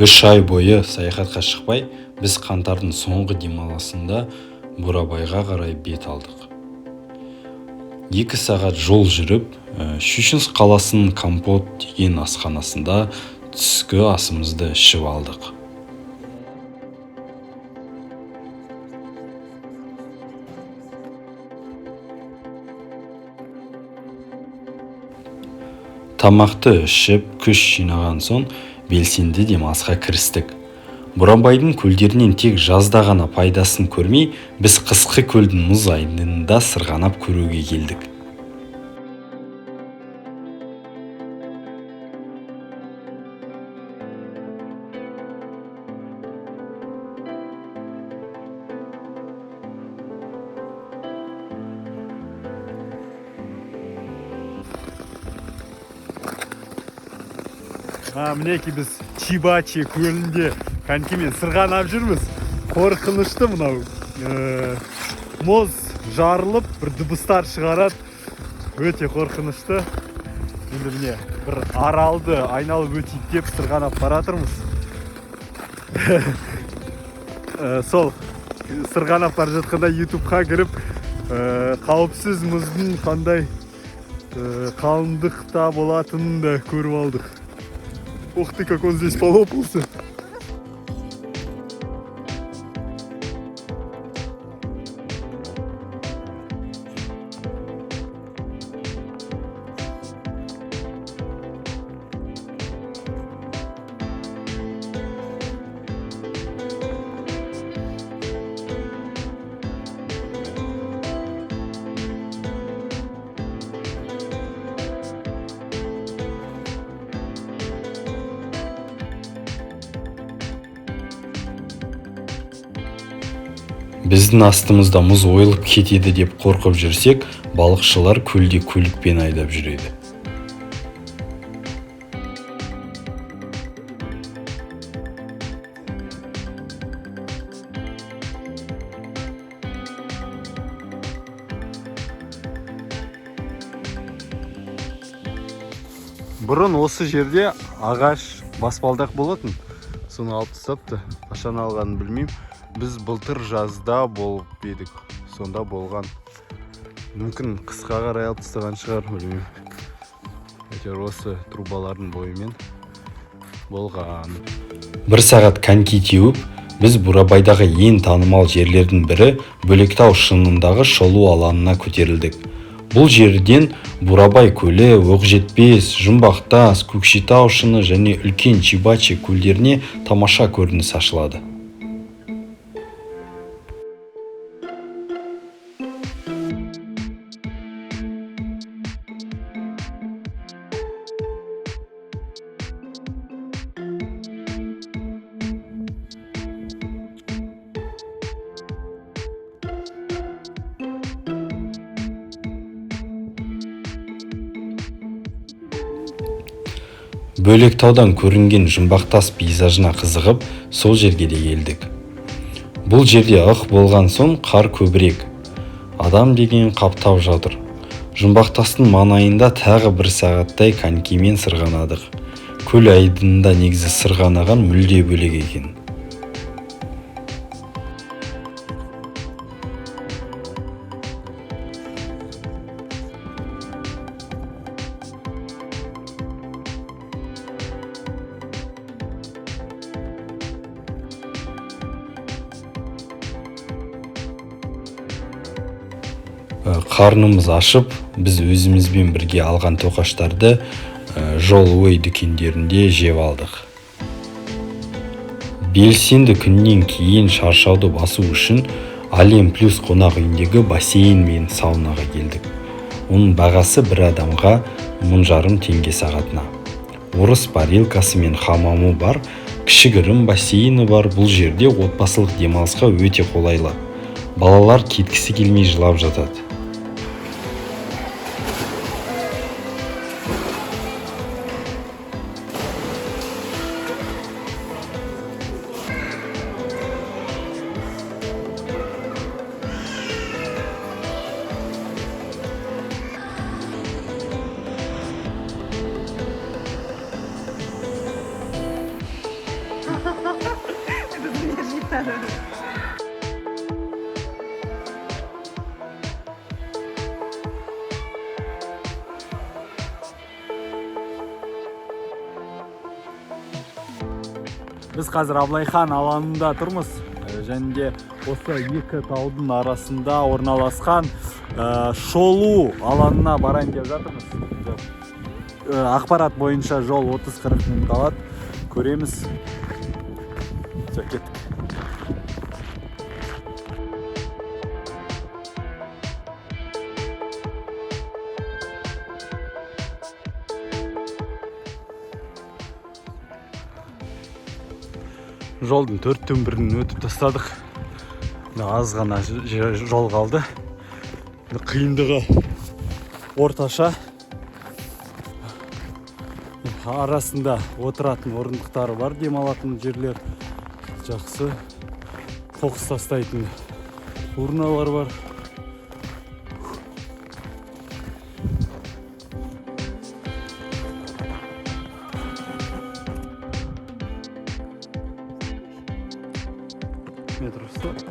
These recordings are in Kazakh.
3 ай бойы саяхатқа шықпай, біз қаңтардың соңғы демалысында Бурабайға қарай бет алдық. 2 сағат жол жүріп, Щучинск қаласының «Компот» деген асханасында түскі асымызды ішіп алдық. Тамақты ішіп, күш жинаған соң, белсенді демалысқа кірістік. Бурабайдың көлдерінен тек жазда ғана пайдасын көрмей, біз қысқы көлдің мұз айдынында сырғанап көруге келдік. А, мінекей, біз Чибачи көлінде конькимен сырғанап жүрміз. Қорқынышты мынау. Мұз жарылып, бір дыбыстар шығарады, өте қорқынышты. Енді, міне, бір аралды айналып өтейік деп сырғанап бара жатырмыз. Сол сырғанап бара жатқанда Ютубқа кіріп, қауіпсіз мұздың қандай қалыңдықта болатынын да көріп алдық. Ух ты, как он здесь полопался. Біздің астымызда мұз ойылып кетеді деп қорқып жүрсек, балықшылар көлде көлікпен айдап жүреді. Бұрын осы жерде ағаш баспалдақ болатын. Соны алып тастапты. Қашан алғанын білмеймін. Біз былтыр жазда болып едік. Сонда болған. Мүмкін, қысқа қарай алып тастаған шығар, білмеймін. Әйтеуір осы трубалардың бойымен болған. Бір сағат коньки теуіп, біз Бурабайдағы ең танымал жерлердің бірі Бөлектау шыңындағы шолу алаңына көтерілдік. Бұл жерден Бурабай көлі, Оқжетпес, Жұмбақтас, Көкшетау шыңы және Үлкен Чибачи көлдеріне тамаша көрініс ашылады. Бөлектаудан көрінген Жұмбақтас пейзажына қызығып, сол жерге де келдік. Бұл жерде ық болған соң, қар көбірек, адам деген қаптап жатыр. Жұмбақтастың маңайында тағы бір сағаттай конькимен сырғанадық. Көл айдынында негізі сырғанаған мүлде бөлек екен. Қарнымыз ашып, біз өзімізбен бірге алған тоқаштарды жол ой дүкендерінде жеп алдық. Белсенді күннен кейін шаршауды басу үшін Алем Плюс қонақ үйіндегі бассейн мен саунаға келдік. Оның бағасы бір адамға 1500 теңге сағатына. Орыс парилкасы мен хамамы бар, кішігірім бассейні бар бұл жерде отбасылық демалысқа өте қолайлы. Балалар кеткісі келмей жылап жатады. Біз қазір Абылайхан алаңында тұрмыз. Және де осы екі таудың арасында орналасқан Шолу алаңына барайын деп жатырмыз. Ақпарат бойынша жол 30-40 минут алады. Көреміз. Все, кеттік. Жолдың төрттен бірін өтіп тастадық. Мына аз ғана жол қалды. Мына қиындығы орташа. Арасында отыратын орындықтары бар, демалатын жерлер жақсы. Қоқыс тастайтын урналар бар. Метров 100.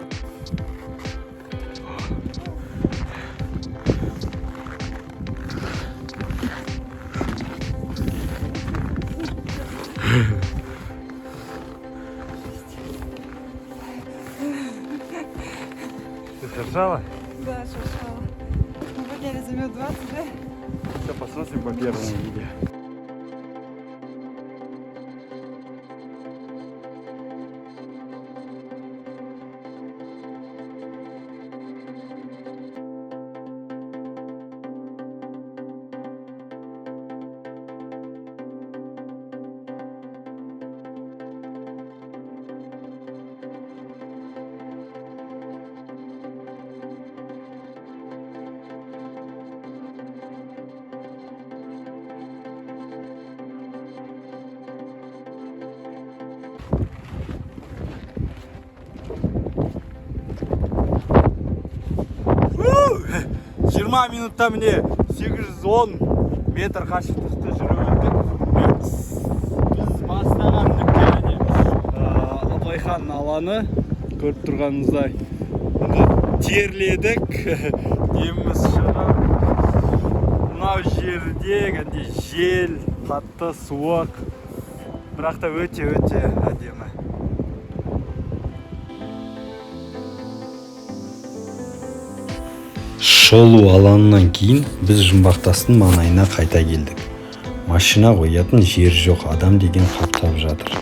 Ты шаршала? Да, шуршала. Мы поднялись за минут 20, да? Сейчас посмотрим по первому видео. 20 минутта міне 810 метр қашықтықты жүріп өттік. Біз бастаған нүкте міне Абылайхан алаңы, көріп тұрғаныңыздай. Енді терледік, деміміз шығып. Мынау жерде кәдімгідей жел, қатты суық, бірақ та өте өте әдемі. Шолу алаңынан кейін біз Жұмбақтастың маңайына қайта келдік. Машина қоятын жер жоқ, адам деген қаптап жатыр.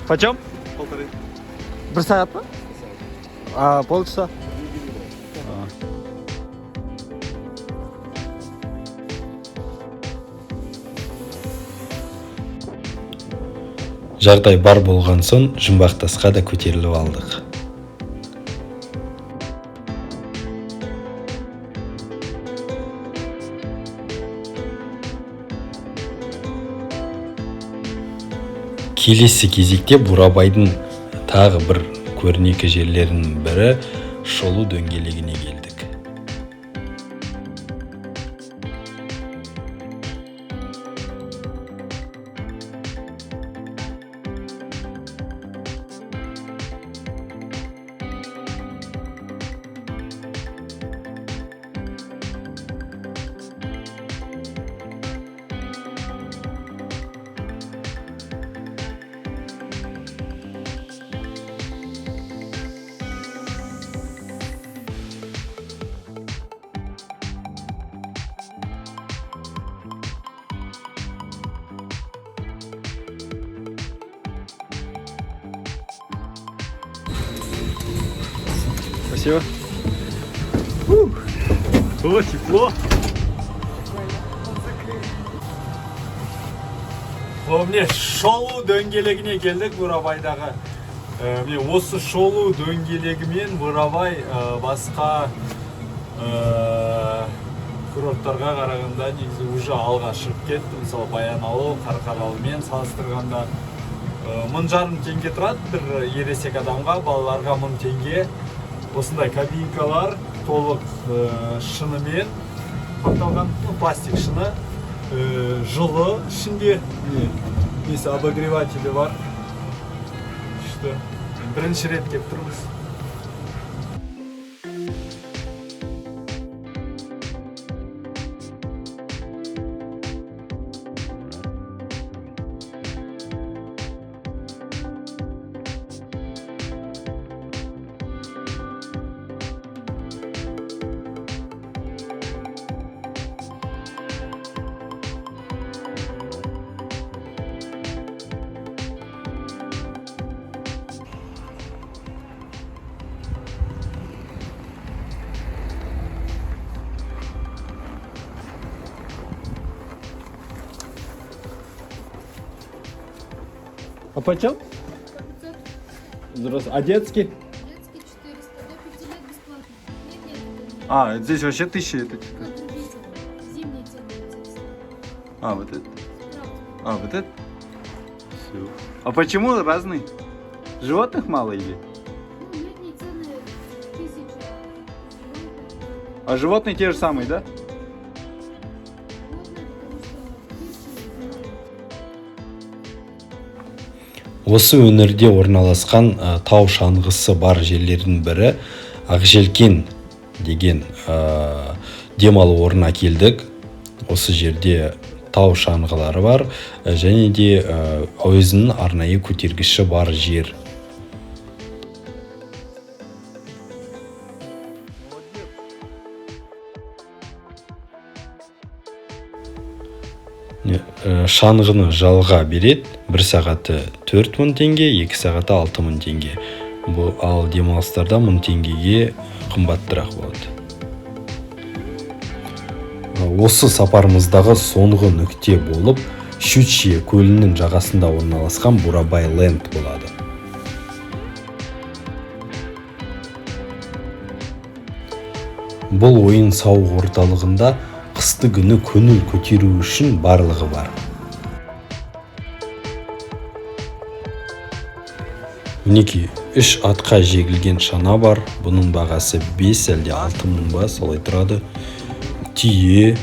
Почем? Полторы. Бір сағат па? А, полчаса? А. Жағдай бар болған соң Жұмбақтасқа да көтеріліп алдық. Келесі кезекте Бурабайдың тағы бір көрнекі жерлерінің бірі Шолу дөңгелегіне келдік. Спасибо. Фух. О, тепло. О, міне, Шолу дөңгелегіне келдік Бурабайдағы. Міне, осы Шолу дөңгелегімен Бурабай басқа курорттарға қарағанда негізі уже алға шығып кетті. Мысалы, Баянауыл, Қарқаралымен салыстырғанда 1500 теңге тұрады бір ересек адамға, балаларға 1000 теңге. Осындай кабинкалар толық шынымен қапталған, ну, пластик шыны, жылы ішінде. Міне, Несі, обогревателі бар. Что? Бірінші рет келіп тұрмыз. А почем? Взрослый. А детский? Детский 400, до 5 лет бесплатно. Нет, нет, это не. А, здесь вообще 1000 это. Ну, другие цены. Зимние цены 300. А, вот это. Справа. А, вот это? Всё. А почему разные? Животных мало или? Ну, летние цены 1000. А животные те же самые, да? Животные, потому что 1000 зимой. Осы өңірде орналасқан тау шаңғысы бар жерлердің бірі Ақжелкен деген демалу орнына келдік. Осы жерде тау шаңғылары бар және де өзінің арнайы көтергіші бар жер. Шаңғыны жалға береді. Бір сағаты 4000 теңге, 2 сағаты 6000 теңге. Бұл ал демалыстарда 1000 теңгеге қымбаттырақ болады. Осы сапарымыздағы соңғы нүкте болып Щучье көлінің жағасында орналасқан Бурабай Ленд болады. Бұл ойын сауық орталығында қысты күні көңіл көтеру үшін барлығы бар. Мінекей, үш атқа жегілген шана бар. Бұның бағасы 5 әлде 6 мың ба, солай тұрады. Түйе,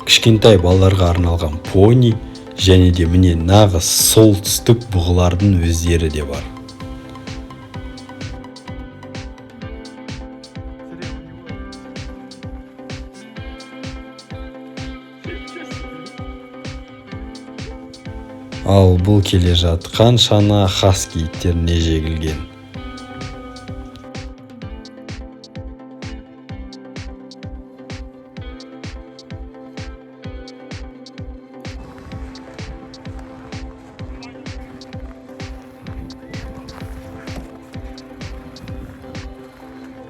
кішкентай балаларға арналған пони және де, міне, нағыз солтүстік бұғылардың өздері де бар. Ал бұл келе жатқан шана хаски иттеріне жегілген.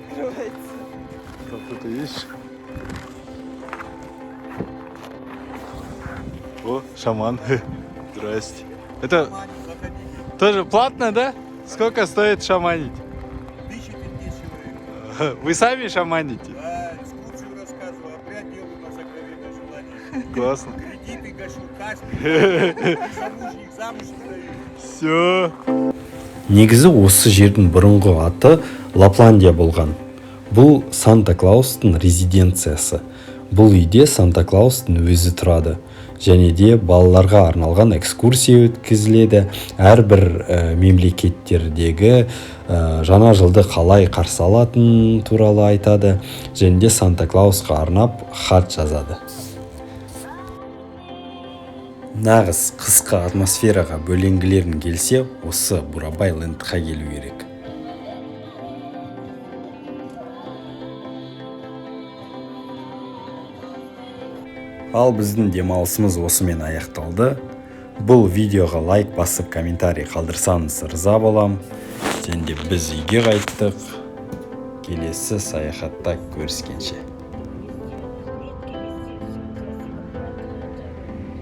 Открывается. Там кто-то есть? О, шаман. Здрасте. Это тоже платно, да? Сколько стоит шаманить? Тысячи 5 человек. Вы сами шаманите? Да, экскурсию рассказываю, обряд делаю на сокровенное желание. Классно. Кредиты гашу, каспи, замужних замуж не даю. Все. Негізі осы жердің бұрынғы аты Лапландия болған. Бұл Санта Клаустың резиденциясы. Бұл үйде Санта Клаустың өзі тұрады және де балаларға арналған экскурсия өткізіледі. Әрбір мемлекеттердегі жаңа жылды қалай қарсы алатыны туралы айтады және де Санта Клаусқа арнап хат жазады. Нағыз қысқы атмосфераға бөленгілерің келсе, осы Бурабай Лендқа келу керек. Ал біздің демалысымыз осымен аяқталды. Бұл видеоға лайк басып, комментарий қалдырсаңыз, ырза болам. Және де біз үйге қайттық. Келесі саяхатта көріскенше!